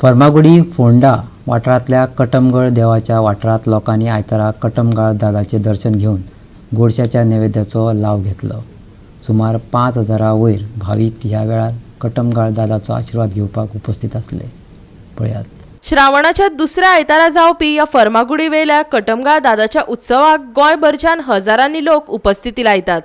फर्मागुडी फोंडा वाठारांतल्या कटमगळ देवाच्या वाठारांत लोकांनी आयतारा कटमगाळ दादाचें दर्शन घेवन गोडशाच्या नैवेद्याचो लाव घेतलो. सुमार 5000 वयर भावीक ह्या वेळार कटमगाळ दादाचो आशिर्वाद घेवपाक उपस्थित आसले. पळयात. श्रावणाच्या दुसऱ्या आयतारा जावपी ह्या फर्मागुडी वेल्या कटमगाळ दादाच्या उत्सवाक गोंयभरच्यान हजारांनी लोक उपस्थिती लायतात.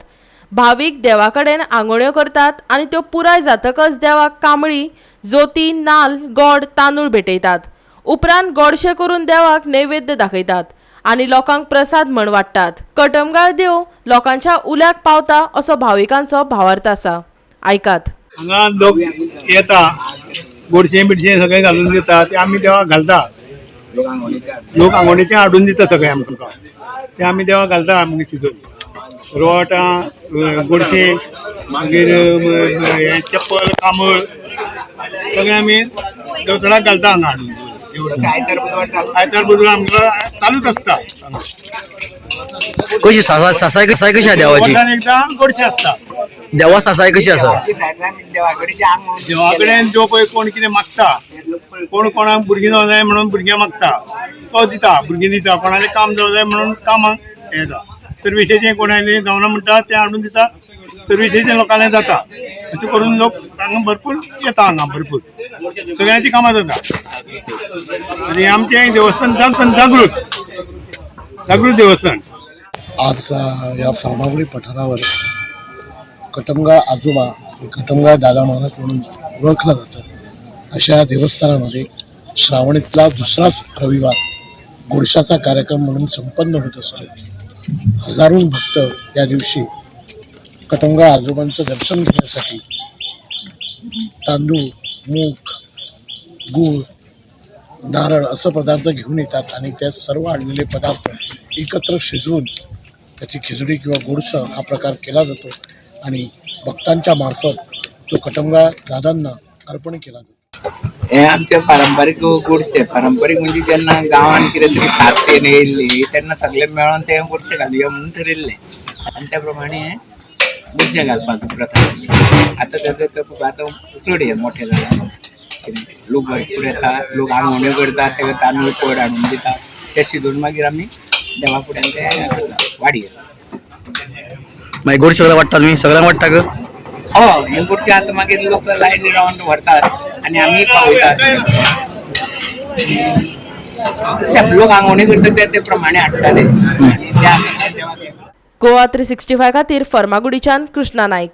भावीक देवा कडेन आंगोळ्यो करतात आनी त्यो पुराय जातकच देवाक कांबळी, जोती, नाल, गोड, तांदूळ भेटयतात. उपरांत गोडशें करून देवाक नैवेद्य दाखयतात आनी लोकांक प्रसाद म्हण वाडटात. कटमगाळ देव लोकांच्या उल्याक पावता असो भाविकांचो भावार्थ आसा. आयकात. हांगा लोक येता, गोडशें बिडशें सगळें घालून दिता, ते आमी देवाक घालता. लोक आंगवणीचें हाडून दिता सगळें आमकां, ते आमी देवाक घालता. आमगे शिजोवन रोटां, गोडशें, मागीर हें चप्पल, कांबळ सगळें आमी देवसराक घालता हांगा हाडून. आयतार बुधवार आमकां चालूच आसता. कशी सासाय सासाय सासाय कशी आसा देवाची? वर्सान एकदां गोडशें आसता. देवा सासाय कशी आसा? देवा कडेन जो पळय कोण कितें मागता, कोण कोणाक भुरगीं जावं जाय म्हणून भुरगीं मागता, तो दिता, भुरगीं दिता. कोणालें काम जावं जाय म्हणून कामाक हें येता. सर्विसेचें कोणालें जावना म्हणटा तें हाडून दिता, सर्विसेचें लोकांलें जाता. अशें करून लोक हांगा भरपूर येता, हांगा भरपूर सगळ्यांचीं कामां जाता. आनी आमचें देवस्थान जागृत जागृत देवस्थान. आज या फार्मागुडी पठारावर कटमगाळ आजोबा, कटमगाळ दादा महाराज म्हणून ओळखलं जातं अशा देवस्थानामध्ये श्रावणीतला दुसराच रविवार गोडशाचा कार्यक्रम म्हणून संपन्न होत असतो. हजारों भक्त या दिवशी कटमगाळ आजोबांचं दर्शन घेण्यासाठी तांदूळ, मूग, गूळ, नारळ असं पदार्थ घेऊन येतात आणि त्या सर्व आणलेले पदार्थ एकत्र शिजवून त्याची खिचडी किंवा गोडसं हा प्रकार केला जातो आणि भक्तांच्या मार्फत तो कटमगाळ दादांना अर्पण केला जातो. हे आमचे पारंपारीक गोडशे. पारंपारीक म्हणजे जेन्ना गांवान कितें तरी सात तेन येयल्ली तेन्ना सगळे मेळोन ते गोडशे घालुया म्हणून थरयल्लें आनी त्या प्रमाणे हे गोडशे घालपाचो प्रथा जाली. आतां तेजो तो आतां चड हे मोठें जालां कितें लोक भरपूर येता, लोक आंगवण्यो करता, तेका तांदूळ पड हाडून दिता, ते शिजोवन मागीर आमी देवा फुड्यान ते हें करता, वाडी. मागीर गोड सगळ्यांक वाडटा तुमी? सगळ्यांक वाडटा ग? हय, हे गोडशे आतां मागीर लोक लायनी रावन व्हरतात आनी आमी पावयतात. लोक आंगवणी करता ते ते प्रमाणे हाडटा ते आनी ते आमी देवाक गोवा 365 खातीर फर्मागुडीच्यान कृष्णा नायक.